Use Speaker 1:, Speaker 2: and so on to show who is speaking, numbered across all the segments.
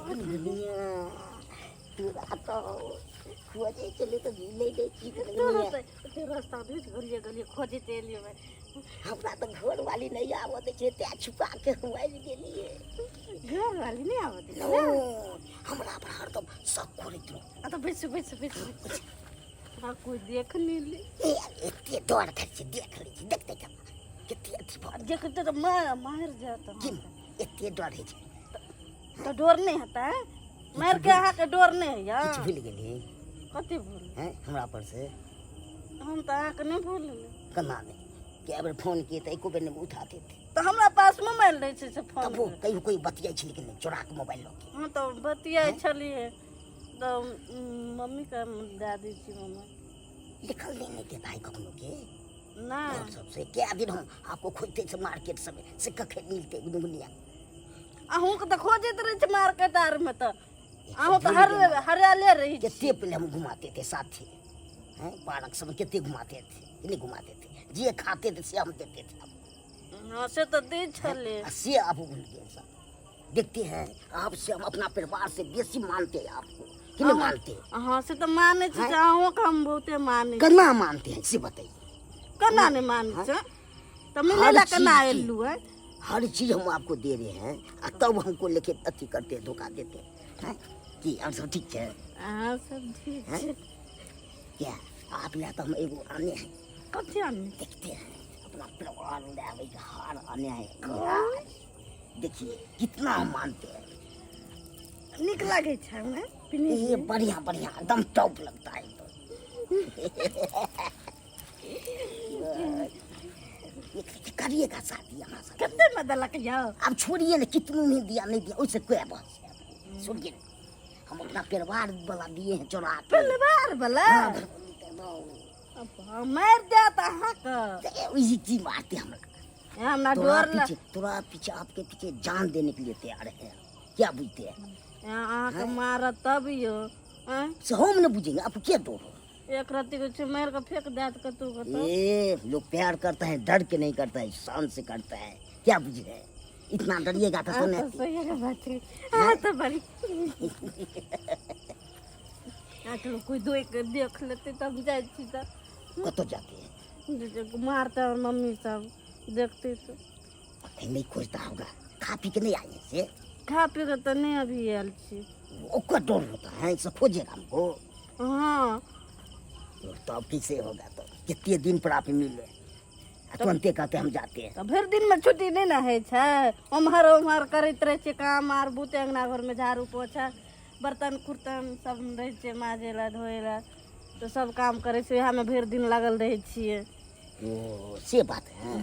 Speaker 1: दुनिया तोरा तो खोजे चले तो मिले नहीं छी दुनिया।
Speaker 2: ते रास्ता बीच गलिए गलिए खोजैत एलियै भाई।
Speaker 1: हमरा तऽ घर वाली नहीं आबऽ दै छै, तें छुपा के हम आबि गेलियै।
Speaker 2: घर वाली नहि आबऽ दै छै?
Speaker 1: नो, हमरा पर हरदम शक करैत रहू।
Speaker 2: आ तऽ बैसू बैसू बैसू बैसू। हमरा कोइ देख नहि ले।
Speaker 1: ए एते डर खाइ छै, देख लै छै, देखते केना कते अथी भऽ
Speaker 2: आ देखतै तऽ मार मारि जायत।
Speaker 1: की एते डर होइ छै?
Speaker 2: तऽ डर नहि हेतै? मारि के अहाँके डर नहि होइया?
Speaker 1: किछु भूलि गेली?
Speaker 2: कथी भूल?
Speaker 1: हैं, हमरा पर से
Speaker 2: हम तऽ अहाँके नहि भूलली।
Speaker 1: केना नहि? कए बेर फोन किए तऽ एको बेर नहि उठा देते।
Speaker 2: तऽ हमरा पास मोबाइल रहै छै से फोन
Speaker 1: तबो कहियो कोइ बतियाइ छै, लेकिन नहि, चोरा के मोबाइल लऽ के।
Speaker 2: हम तऽ बतियाइ छलियै तऽ मम्मीके दए दै छी मोबाइल।
Speaker 1: लिखल नहीं नहीं देता है कखनो के?
Speaker 2: नहि।
Speaker 1: और सबसे क्या दिन हम आपको खोजते से मार्केट सब से कखे मिलते दुनिया।
Speaker 2: अहूँके तऽ खोजैत रहै छै मार्केट आरमे, तऽ अहूँ तऽ हर हरियाले रहै छी।
Speaker 1: कितने पहले हम घुमाते थे साथे हैं, पार्क सब में कितने घुमाते थे, नहीं घुमाते थे? जे खाते थे से हम देते थे आपको।
Speaker 2: हँ, से तऽ दै छलै।
Speaker 1: आ से आप भूल गए सब। देखते हैं आपसे हम अपना परिवार से बेसी मानते हैं आपको कि नहीं मानते?
Speaker 2: हँ, से तऽ मानै छी से अहूँके हम बहुते मानै छी।
Speaker 1: केना मानते हैं से बताइए।
Speaker 2: केना नहि मानै छै? तऽ मिलै लए केना
Speaker 1: चीज की।
Speaker 2: एलू है?
Speaker 1: हर चीज हम आपको दे रहे हैं आ तब हमको लेके अथी करते हैं, धोखा देते हैं, हैं? कि और सब ठीक है?
Speaker 2: अहाँ सब ठीक छै।
Speaker 1: क्या आप ला तो हम एगो आने हैं।
Speaker 2: कथी आने?
Speaker 1: देखते हैं, अपना परिवार ले के हार आने हैं। हार। देखिए कितना हम मानते हैं।
Speaker 2: नीक लागै छै हमरा पिन्ही?
Speaker 1: ये बढ़िया बढ़िया, एकदम टॉप लगता है तो। ये करिएगा शादी हमारा साथ।
Speaker 2: कते में देलक यौ?
Speaker 1: अब छोड़िए ना, कितनों नहीं दिया नहीं दिया, उससे कोई बस छोड़िए ना। हम अपना परिवार वाला दिए हैं चोरा के।
Speaker 2: परिवार वाला?
Speaker 1: हाँ,
Speaker 2: मारि देत अहाँके।
Speaker 1: तो वही चीज मारते हमरा।
Speaker 2: हमरा
Speaker 1: तोरा
Speaker 2: डर लग
Speaker 1: पीछे, तोरा पीछे, आपके पीछे जान देने के लिए तैयार है, क्या बुझते हैं?
Speaker 2: अहाँके मारत तब यौ आँय?
Speaker 1: से हम न बुझेंगे, आपको क्या डर हो?
Speaker 2: एक रत्ती के छै, मारि के फेंक देत कतौ कतौ।
Speaker 1: ए लोग प्यार करता है, डर के नहीं करता है, शान से करता है, क्या बुझ रहे हैं? इतना डरिएगा तो
Speaker 2: अहाँ
Speaker 1: सुने
Speaker 2: तऽ सही बात है, अहाँ तऽ बड़ी अहाँके कोइ दोइ के देख लेतै तब जाइ छी तऽ।
Speaker 1: कतो जाते हैं?
Speaker 2: जे मारतै हमर मम्मी सब देखतै तऽ।
Speaker 1: कहीं नहीं खोजता होगा, खा पी के नहीं आए से?
Speaker 2: खा पी के तऽ नहि अभी आयल छी।
Speaker 1: ओकर डर होता है से खोजेगा हमको।
Speaker 2: हाँ।
Speaker 1: तो अब कैसे होगा? तो कितने दिन पर आप मिले आ तुरंते कहते हम जाते हैं।
Speaker 2: तऽ भरि दिनमे छुट्टी नहि ने होइ छै, ओम्हर ओम्हर करैत रहै छियै काम आर बहुते, अङ्गना घरमे झाड़ू पोछा बर्तन कुर्तन सब रहै छै माजै लए धोए लए, तऽ सब काम करै छियै, उएहमे भरि दिन लागल रहै छियै।
Speaker 1: ओ से बात है।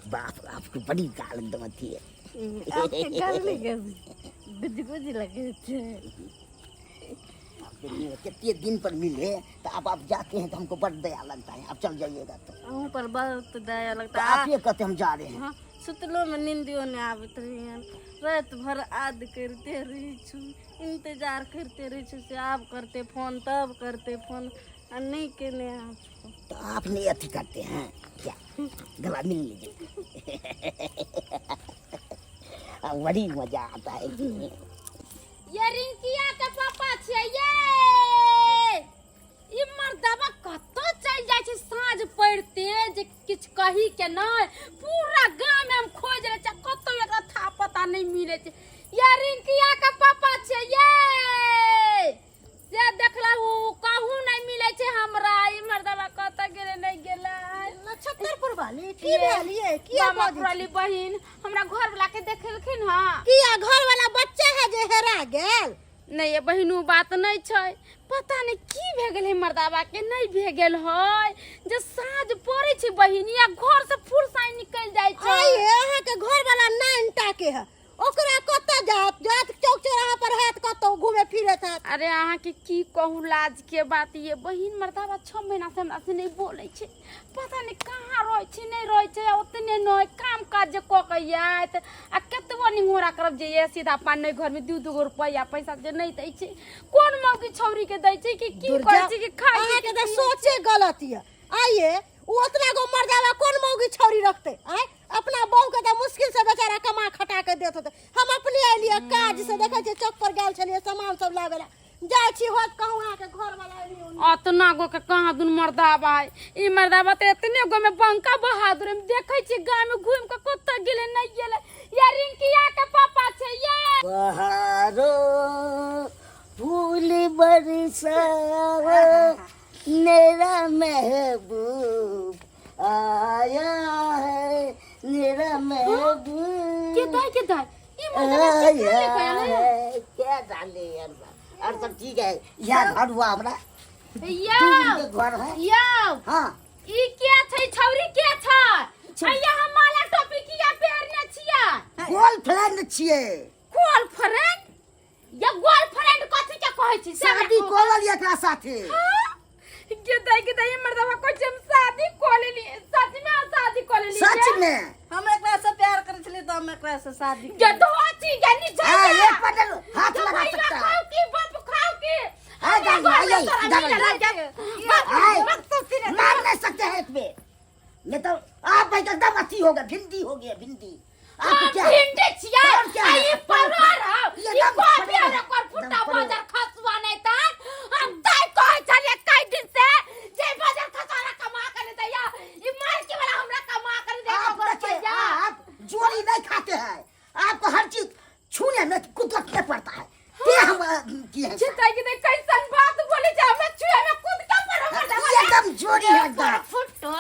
Speaker 1: बाप, आपको बड़ी गाल एकदम अथी है।
Speaker 2: आपके गाल नहि गुज गुज लगै छै।
Speaker 1: आपके लिए कितने दिन पर मिले तो अब आप जाते हैं तो हमको बड़ दया लगता है, आप चल जाइएगा तो।
Speaker 2: अहूँ पर बहुत दया
Speaker 1: तो
Speaker 2: लगता
Speaker 1: आप ये कहते हम जा रहे हैं।
Speaker 2: हाँ, सुतलोमे नींदियो नहि आबैत रहैन, राति भर आद करिते रहै छु, इंतजार करिते रहै छु से आब करते फोन तब करते फोन, आ नहि केने आब।
Speaker 1: तो आप नहीं अथी करते हैं क्या? गला मिल लीजिए, अब बड़ी मजा आता है कि।
Speaker 3: ये रिंकिया के पापा छियै ये। ई मर्दबा कतऽ चलि जाइ छै साँझ पड़िते जे किछु कही के नहि? पूरा गाँव में हम खोजि रहल छियै, कतौ एकरा था पता नहि मिलै छै। ये रिंकिया के पापा छियै ये, से देखलहुँ कहूँ नहि मिलै छै हमरा। ई मर्दबा कतऽ गेलै नहि गेलै?
Speaker 4: नक्षत्रपुर वाली की भेल ये? किया
Speaker 3: मामा
Speaker 4: बाजै छी?
Speaker 3: पुराली बहिन हमरा घर वाला के देखेलखिन हँ।
Speaker 4: किया, घर वाला बच्चा है जे हेरा गेल?
Speaker 3: नहि ये बहिन, उ बात नहि छै, पता नहि की भए गेल है मर्दाबा के, नहि भए गेल है जे साँझ पड़ै छै बहिन या घर से फुरसाई निकलि जाइ छै।
Speaker 4: आइ अहाँ के घर वाला नाइन टा के है, ओकरा कतऽ जात जात चौक चौराहा पर हैत, कतौ घूमे फिरे हैत।
Speaker 3: अरे अहाँके की कहू लाज के बात ये बहिन, मर्दाबा 6 महीना से हमरा से नहि बोलै छै, पता नहि कहाँ रहै छै नहि रहै छै। आ ओतने नहि, काम काज जे कऽ के आयत आ कतबो निहोरा करब जे ये सीधा पान नहि, घरमे दू दू गो रुपैआ पैसा जे नहि दै छै, कोन मौगी छौरी के दै छै कि की
Speaker 4: दुर्जा,
Speaker 3: करै छै कि खाइ छै
Speaker 4: अहाँके
Speaker 3: कि
Speaker 4: तऽ
Speaker 3: पियै?
Speaker 4: सोचे गलत यऽ। आइए ओ ओतना गो मर्दावा कोन मौगी छौरी रखतै आँय अपना बहू के तऽ मुश्किल से बेचारा कमा खटा के देत होतै हम अपने एलियै काज से देखै छियै चौक पर गेल छलियै सामान सब लाबै लए जाइ छी होत कहूँ अहाँके घर वाला एलियै
Speaker 3: अतना गो के कहाँ दुन मर्दाबा है ई मर्दाबा तऽ एतने गो में बंका बहादुर हम देखै छी गाँव में घूम के कतऽ गेलै नहीं गेलै या रिंकिया के पापा छै ये
Speaker 1: बहारो फूल बरसाओ मेरा महबूब आया है मेरा महबूब
Speaker 3: के दाई के दाई ई मर्दाबा केकरा
Speaker 1: आया
Speaker 3: ले के आयल है
Speaker 1: है क्या डाले यार और सब ठीक है यहाँ घर हुआ हमारा
Speaker 3: यौ
Speaker 1: दू के घर है
Speaker 3: यौ
Speaker 1: हाँ
Speaker 3: ई के छै छौरी के छै अइया हम माला टोपी किया पहिरने छियै
Speaker 1: गर्लफ्रेंड छियै
Speaker 3: गर्लफ्रेंड या गर्लफ्रेंड कथी के कहै छी से हमरा
Speaker 1: शादी
Speaker 3: कहू।
Speaker 1: कऽ लेलियै एकरा साथे
Speaker 3: हाँ? गे दाई गे दाई मर्दवा कहै छै हम शादी कऽ लेली सच में हम शादी कऽ लेली
Speaker 1: सच में
Speaker 2: हम एकरा से प्यार करै छलियै तऽ हम एकरा से शादी
Speaker 3: गे धोची गे नीचे
Speaker 1: हाँ,
Speaker 3: जा।
Speaker 1: एक पटल हाथ
Speaker 3: गे
Speaker 1: लगा
Speaker 3: भैया
Speaker 1: सकता है
Speaker 3: खाओ की बाप खाओ की
Speaker 1: हाँ,
Speaker 3: हमरा
Speaker 1: दादी,
Speaker 3: घर में
Speaker 1: आइए,
Speaker 3: तोरा
Speaker 1: इधर
Speaker 3: मिलल
Speaker 1: आइए।
Speaker 3: है, बाप
Speaker 1: आए।
Speaker 3: बाप तो सिरे
Speaker 1: मार नहीं सकते हैं इसमें नहीं तो आप भाई एकदम अथी हो गया भिंडी हो गया भिंडी आप
Speaker 3: हम
Speaker 1: क्या
Speaker 3: भिंडी छियै
Speaker 1: और क्या
Speaker 3: आ
Speaker 1: है?
Speaker 3: ई परोर हौ
Speaker 1: ये
Speaker 3: ई
Speaker 1: दम
Speaker 3: गोभी
Speaker 1: परोर
Speaker 3: और
Speaker 1: है।
Speaker 3: एकर फुट्टा
Speaker 1: दम परोर।
Speaker 3: बाजार खसुआ नहि तऽ हम तै कहै छलियै कै दिन से जे बाजार खसुआ कमा के नहि दैया ई मालकी वाला हमरा कमा के नहि दैया
Speaker 1: आप
Speaker 3: एगो
Speaker 1: देखिए
Speaker 3: रुपैआ
Speaker 1: आप जोड़ी नहीं खाते हैं आपको हर चीज छूने में कुदरत में पड़ता है ते हम किए हैं
Speaker 3: चिंता की नहीं कैसन बात बोले छै हमरा छुए में कूद के पर हमर
Speaker 1: ये एकदम जोड़ी है एकदम
Speaker 3: फुट्टो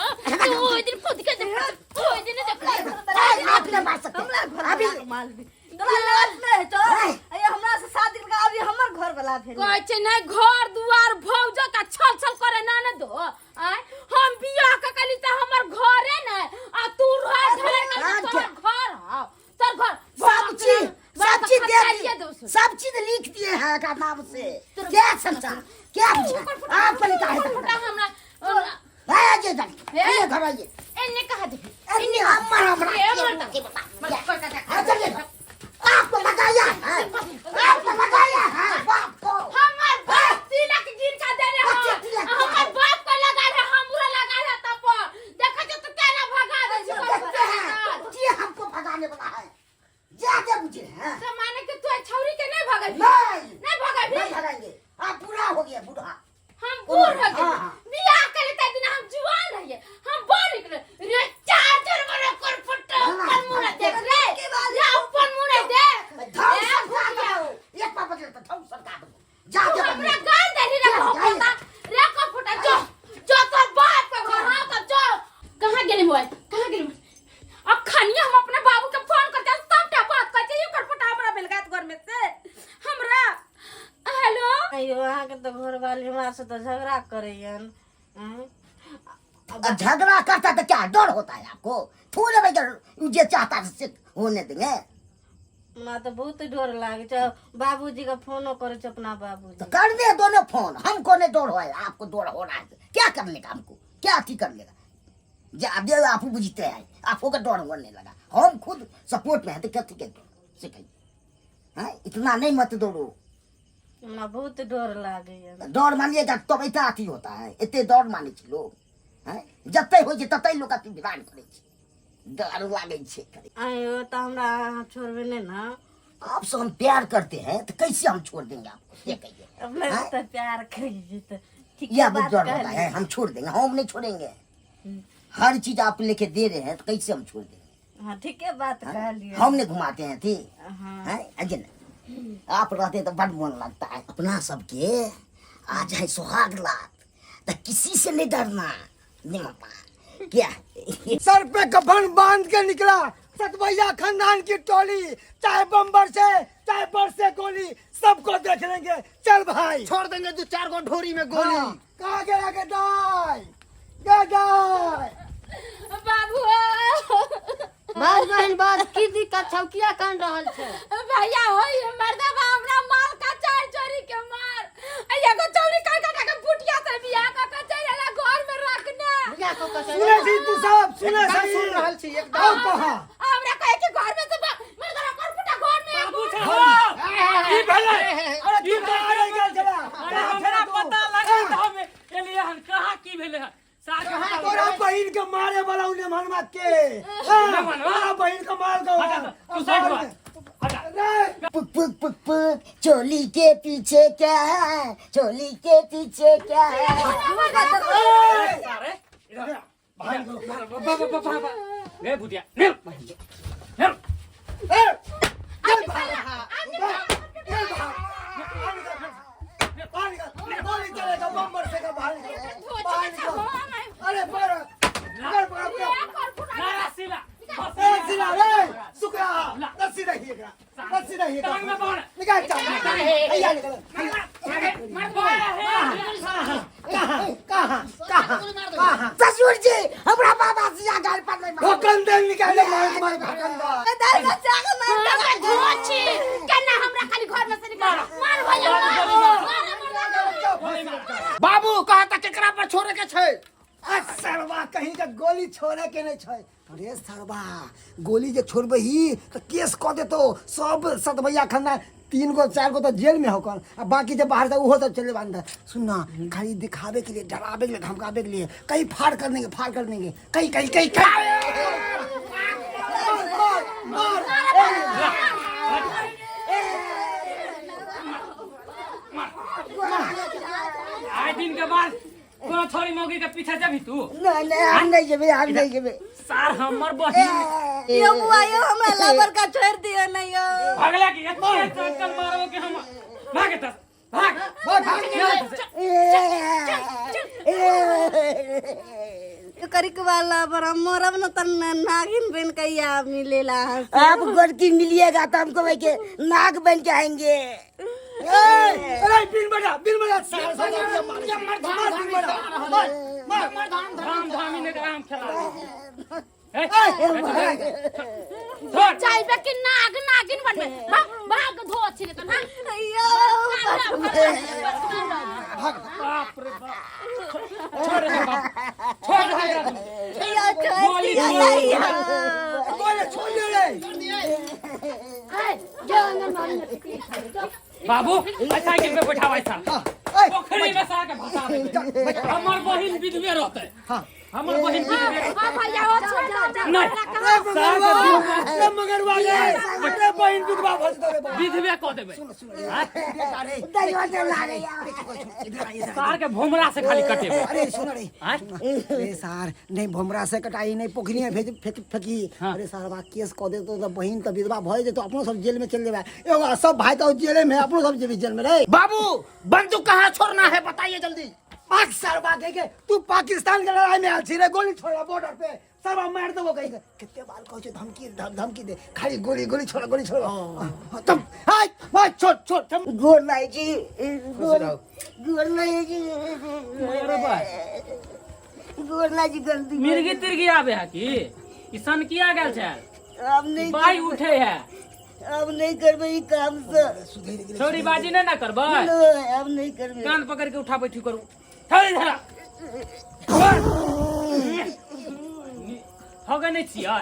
Speaker 3: तू ओइ दिन कूद के देख ओइ दिन देख
Speaker 1: ए, आप नहीं मार सकते
Speaker 2: हमरा घर
Speaker 1: अभी
Speaker 2: वाला माल भी तोरा लाज नहि होइ छौ
Speaker 1: नहीं।
Speaker 2: अरे हमरा से शादी करके अभी हमर घर वाला भेल
Speaker 3: कहै छै नहि घर दुआर भौज का छल छल करे ना ने दो आय हम बियाह के कली त हमर घरे ने आ तू रह घर के
Speaker 1: हाँ,
Speaker 3: तोहर
Speaker 1: क्या?
Speaker 3: घर हौ तोहर घर
Speaker 1: सब चीज सब चीज दे
Speaker 3: दे
Speaker 1: दी सब चीज लिख दिए हैं का नाम से क्या समझा क्या बुझा आप पहले काहे
Speaker 3: फुटा हमरा
Speaker 1: है ये इधर ये घर आइए
Speaker 3: एने कहा दे
Speaker 1: अरे हमर हमरा
Speaker 3: ए, मर्दा।
Speaker 1: हाँ, चलिए आपको लगाया है आपको लगाया है बाप को
Speaker 3: हमर बाप तिलक गिर के देने
Speaker 1: कथी
Speaker 3: हौ
Speaker 1: तिलक?
Speaker 3: हमर बाप के लगा रहे हमरो लगा रहे तब पर देखै छ तू केना भगा दे छी
Speaker 1: देखते हैं ये हमको भगाने वाला है ज्यादा मुझे है
Speaker 3: तो माने कि तू छौरी के नहीं भगेबी
Speaker 1: नहीं
Speaker 3: नहीं भगेबी
Speaker 1: नहीं भगाएंगे आप बुरा हो गया बुढ़ा
Speaker 3: हम बूढ़ हो गए
Speaker 1: हाँ, हाँ।
Speaker 3: बियाह करे ते दिन हम जुआन रहिए हम बड़ निकले रे चार चार बड़ा कर फुट ऊपर मुंह देख रे रे ऊपर मुंह देख
Speaker 1: धौ
Speaker 3: ए,
Speaker 1: सरका
Speaker 3: भुतिया।
Speaker 1: दो एक बार बदल तो धौ सरका दो
Speaker 3: तू
Speaker 1: ज्यादा
Speaker 3: हमरा गाल देली रे
Speaker 1: जा,
Speaker 3: भोपता रे को फुटा जो जो तोर बाप के घर हां तब जो कहां गेली मोबाइल कहां गेली अब खनिया हम अपने बाबू के फोन करते हैं, सबटा बात कहै छै ओकर फुटा हमरा भेल गात घर में से हमरा हेलो
Speaker 2: अयो अहाँके तऽ घरवाली हमरा से तऽ झगड़ा करैयन आँय?
Speaker 1: अब झगड़ा करता तो क्या डर होता है आपको थोड़े भाई जे चाहता है से होने देंगे
Speaker 2: हमरा तऽ बहुत डर लागै छै बाबूजी के फोनो करै छै अपना बाबूजी
Speaker 1: तो कर दे दोनों फोन हमको नहीं डर हो आपको डर हो रहा है क्या करने का हमको क्या अथी करने का जे आप जे आप बुझते हैं आपको का डर होने लगा हम खुद सपोर्ट में है तो कथी के डर से कहिए हाँ इतना नहीं मत दौड़ो
Speaker 2: हमरा बहुत डर लागैया
Speaker 1: डर मानिएगा तब इतना अथी होता है एते डर मानै छै लोग हैं जते होइ छै तते लोक अथी विधान करै छै डर लागै छै करे
Speaker 2: आइयो तऽ हमरा अहाँ छोड़बै नहि ने
Speaker 1: आपसे हम प्यार करते हैं तो कैसे हम छोड़ देंगे आपको ये कहिए
Speaker 2: अपने
Speaker 1: हाँ?
Speaker 2: तऽ प्यार करै छी तऽ ठीक
Speaker 1: यह
Speaker 2: बात
Speaker 1: डर होता
Speaker 2: कहलियै
Speaker 1: है हम छोड़ देंगे हम नहीं छोड़ेंगे हर चीज आप लेके दे रहे हैं तो कैसे हम छोड़ देंगे
Speaker 2: हाँ ठीके बात
Speaker 1: हाँ?
Speaker 2: कहलियै
Speaker 1: हम नहीं घुमाते हैं थी
Speaker 2: हाँ
Speaker 1: हैं अजय ना आप रहते तो बड़ मन लगता है अपना सबके आज है सुहाग रात तो किसी से नहीं डरना नहीं मामा क्या
Speaker 5: सर पे कफन बांध के निकला सतभैया खानदान की टोली चाहे बम्बर से चाहे बर्फ से गोली सबको देख लेंगे चल भाई
Speaker 6: छोड़ देंगे दो चार गो ढोरी में गोली
Speaker 5: हाँ, कहाँ गया गदाई गदाई
Speaker 3: बाबू
Speaker 7: बाज बहन बाज की दिक्कत छौ किया कान रहल छै
Speaker 3: भैया होई मर्दबा हमरा माल का चार चोरी के मार आ एगो चोरी कर कर के फुटिया से बियाह क के चल आला घर में रखने
Speaker 6: बियाह कऽ के चलि
Speaker 5: सुने छी तू सब सुने
Speaker 6: एकदम
Speaker 5: सही
Speaker 6: सुन रहल छी एकदम
Speaker 5: आओ कहाँ
Speaker 3: हमरा कहे के घर में से मर्दबा कर फुटा घर में एगो
Speaker 5: की भेलै अरे तू कहाँ रहि गेल छला
Speaker 8: अरे हमरा पता लागल तऽ हम एलियै हन कहाँ की भेलै हन सार के बताओ।
Speaker 5: तोरा बहिन के मारे वाला उने मनवा के हाँ, तोरा बहिन के मार दो
Speaker 8: हटा, तू साइड हुआ। हटा।
Speaker 5: रे
Speaker 1: पुक पुक पुक पुक चोली के पीछे क्या है, चोली के पीछे क्या है।
Speaker 8: सारे इधर आ। बा बा बा बा बा। रे भुतिया ने बहिन ने।
Speaker 5: ए, चल बाहर, चल बाहर, बाहर निकल, गोली चलेगा, बम बरसेगा, बाहर निकल, बाहर निकल। अरे पर, पर, पर, पर।
Speaker 8: ना रसीला
Speaker 5: ए, सिला रे, सुकरा, रस्सी नहीं एकरा, रस्सी नहीं एकरा।
Speaker 8: टांग में पकड़।
Speaker 5: निकाल, टांग में। हैया निकल। कहाँ, कहाँ, कहाँ, कहाँ?
Speaker 1: ससुर जी हमरा बाबा सिया गाल पर नहीं मारो।
Speaker 5: ढोकन दे निकाल दे, मार, मार, ढोकन दे।
Speaker 2: दाल का चाक मार
Speaker 3: हमरा धोछी केना हमरा खाली घर में से निकाल मार भैया मार मार मार।
Speaker 6: बाबू कहा था केकरा पर छोड़े के छै।
Speaker 5: आ सरवा कहीं के गोली छोड़े के नहीं छै। अरे सरवा गोली जे छोड़बे ही तो केस कऽ देतो सब सतभैया खानदान। 3 गो 4 गो तो जेल में होकर आ बाकी जे बाहर से ओहो सब चले अंदर। सुन ना, खाली दिखावे के लिए, डरावे के लिए, धमकावे के लिए, कहीं फाड़ कर देंगे, फाड़ कर देंगे, कहीं कहीं कहीं कहीं। मार, मार, मार।
Speaker 8: आइ दिन के बाद कोनो छोरी मौगी के पीछे जबी तू?
Speaker 1: नहीं नहीं, हम नहीं जेबे, हम नहीं जेबे।
Speaker 8: सार हमर बहिन।
Speaker 2: यो बुआ यो हमरा लबर का छोड़ दियो ना यो।
Speaker 8: भागला की एते चक्कर मारबो कि हम भाग एतऽ से, भाग।
Speaker 5: भाग, भाग।
Speaker 2: करिक वाला पर हम मरब न त नागिन बन के या मिलेला।
Speaker 1: आप गोरकी मिलिएगा तो हमको भाई के नाग बन के आएंगे।
Speaker 5: ए, अरे बिन बजा, बिन बजा, सार, सार, सार, मार, मार, मार, बिन बजा, मार, मार।
Speaker 8: धाम धामी ने आम खेला। ए, छोड़।
Speaker 3: चाहबे कि नाग नागिन बनबे, भाग भाग धोछी ने भाग।
Speaker 2: यो
Speaker 8: बाप रे बाप, छोड़ रे बाप, छोड़ रे बाप।
Speaker 2: यो छोड़
Speaker 8: गोली
Speaker 2: दियो
Speaker 8: छोड़।
Speaker 2: ना यो।
Speaker 5: गोली छोड़ दे रे।
Speaker 8: बाबू साइकिल पे बैठावा ऐसा।
Speaker 5: ए,
Speaker 8: पोखरी में सार के भसा देबै। हमर बहिन विधवे रहतै।
Speaker 5: हाँ।
Speaker 8: हमर बहिन विधवे रहतै।
Speaker 3: हां भैया ओ छोड़ दो।
Speaker 8: नहीं।
Speaker 5: ए, मगरवा, ए, मगरवा रे, अरे बहिन विधवा भऽ जेतौ रे बाप।
Speaker 8: विधवे कऽ देबै।
Speaker 5: अरे,
Speaker 8: सार के भोमरा से खाली कटेबै।
Speaker 5: अरे सुन रे,
Speaker 8: आँय?
Speaker 5: अरे सार नहीं भोमरा से कटाई नहीं पोखरी में भेज फेंक फेंकी।
Speaker 8: हाँ।
Speaker 5: अरे सार बा केस कऽ देतो तऽ बहिन तऽ विधवा भऽ जेतो, अपनो सब जेल में चल जेबै। एगो सब भाई तऽ जेले में, अपनो सब जेबी जेल में रे।
Speaker 6: बाबू बंदूक कहाँ छोड़ना है बताइए जल्दी।
Speaker 5: पाक सरवा कह के तू पाकिस्तान के लड़ाई में आयल छी रे, गोली छोड़ा बॉर्डर पे, सरवा मार देबो कह के। कते बार कहै छै धमकी धमकी दे, खाली गोली गोली छोड़ा गोली छोड़ा। तब हाय हाय छोड़ छोड़ थम।
Speaker 1: गोर नहीं जी, गोर गोर नहीं जी, गोर नहीं जी, गलती।
Speaker 8: मिर्गी तिर्गी आबे है की ई सन किया गेल छै?
Speaker 1: हम नहीं
Speaker 8: बाई उठे है।
Speaker 1: अब नहीं करबे ई काम से।
Speaker 5: सुधरि गेलै।
Speaker 8: छोरी बाजी नहीं ना करबै।
Speaker 1: नहीं, अब नहीं करबे।
Speaker 8: कान पकड़ के उठा बैठी करू। थोड़ी धरा हगे नहीं छियै,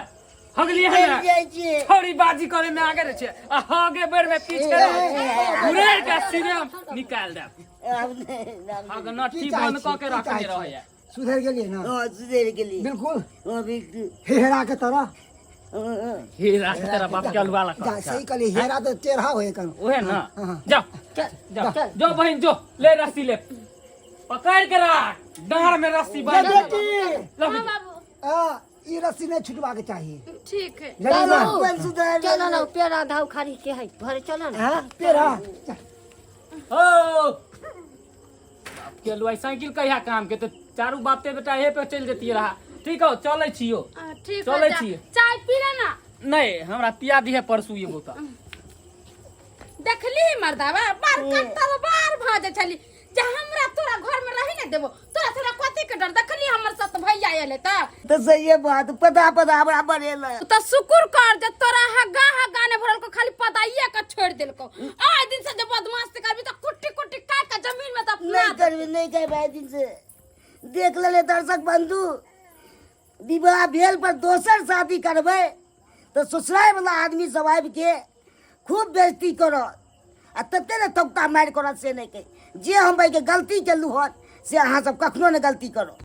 Speaker 8: हगलियै है
Speaker 1: चलि
Speaker 8: ना?
Speaker 1: जाइ छियै।
Speaker 8: छोरी बाजी करे में आगे रहे छियै आ हगे बेर में पीछे रहे छियै। उड़ेर के सिरे निकाल देब।
Speaker 1: अब नहीं, अब
Speaker 8: हग
Speaker 1: नहीं।
Speaker 8: नट्ठी
Speaker 5: की चाहै
Speaker 8: बंद कऽ के
Speaker 5: छी? की
Speaker 8: रखने
Speaker 5: चाहै
Speaker 8: रहैया।
Speaker 5: छी? सुधरि गेलियै ना?
Speaker 1: हाँ, सुधरि गेलियै।
Speaker 5: बिल्कुल।
Speaker 1: हाँ, बिल्कुल।
Speaker 5: हेरा के तरह।
Speaker 1: हाँ, हाँ।
Speaker 8: हे रास्ते तेरा बाप के अलुआ लगा।
Speaker 5: जा, सही कहली, हेरा तऽ टेढ़ा होय कन।
Speaker 8: ओहे ना।
Speaker 5: हाँ।
Speaker 8: जाओ जाओ जो बहिन जो, ले रस्सी ले, पकड़ के राख डांड में रस्सी बांध।
Speaker 5: ले बेटी।
Speaker 8: लो।
Speaker 3: हां बाबू।
Speaker 5: आ, ई रस्सी नहीं छुटवा के चाहिए।
Speaker 3: ठीक है।
Speaker 5: जल्दी ना।
Speaker 1: अपन सुधार।
Speaker 7: चलो ना, पेड़ा धाव खारी के है घरे, चलो ना।
Speaker 5: हाँ, पेड़ा।
Speaker 8: ओ बाप के अलुआ साइकिल कहिया काम के तो चारू बाप ते बेटा हे पे चलि जतियै रहा। ठीक हो, चलै छियो।
Speaker 3: आ, ठीक
Speaker 8: चलै
Speaker 3: है जा।
Speaker 8: छियै।
Speaker 3: चाय पी ले ना।
Speaker 8: नहीं, हमरा पिया दिहे परसू एगो तऽ।
Speaker 3: देखली मर्दावा बार कत्तल बार भाजे छली जे हमरा तोरा घर में रही ने देबो, तोरा तोरा कथी के डर? देखली हमर सत भैया एले त
Speaker 1: तऽ सही बात, पता पता हमरा बनेला।
Speaker 3: त शुक्र कर जे तोरा हगा हगा ने भरल को, खाली पदाइए के छोड़ देलको। आइ दिन से जे बदमाशी करबी त कुट्टी कुट्टी काट के जमीन में दफना
Speaker 1: नहीं करबे, नहीं करबे आइ दिन से। देख लेले दर्शक बंधु, विवाह भेल पर दोसर शादी करबै तऽ ससुराल वाला आदमी सब आबि के खूब बेइज्जती करत आ तते ने तौक्ता मारि करत से नहि कहि। जे हम एहिके गलती केलहुँ हन से अहाँ सब कखनो नहि गलती करब।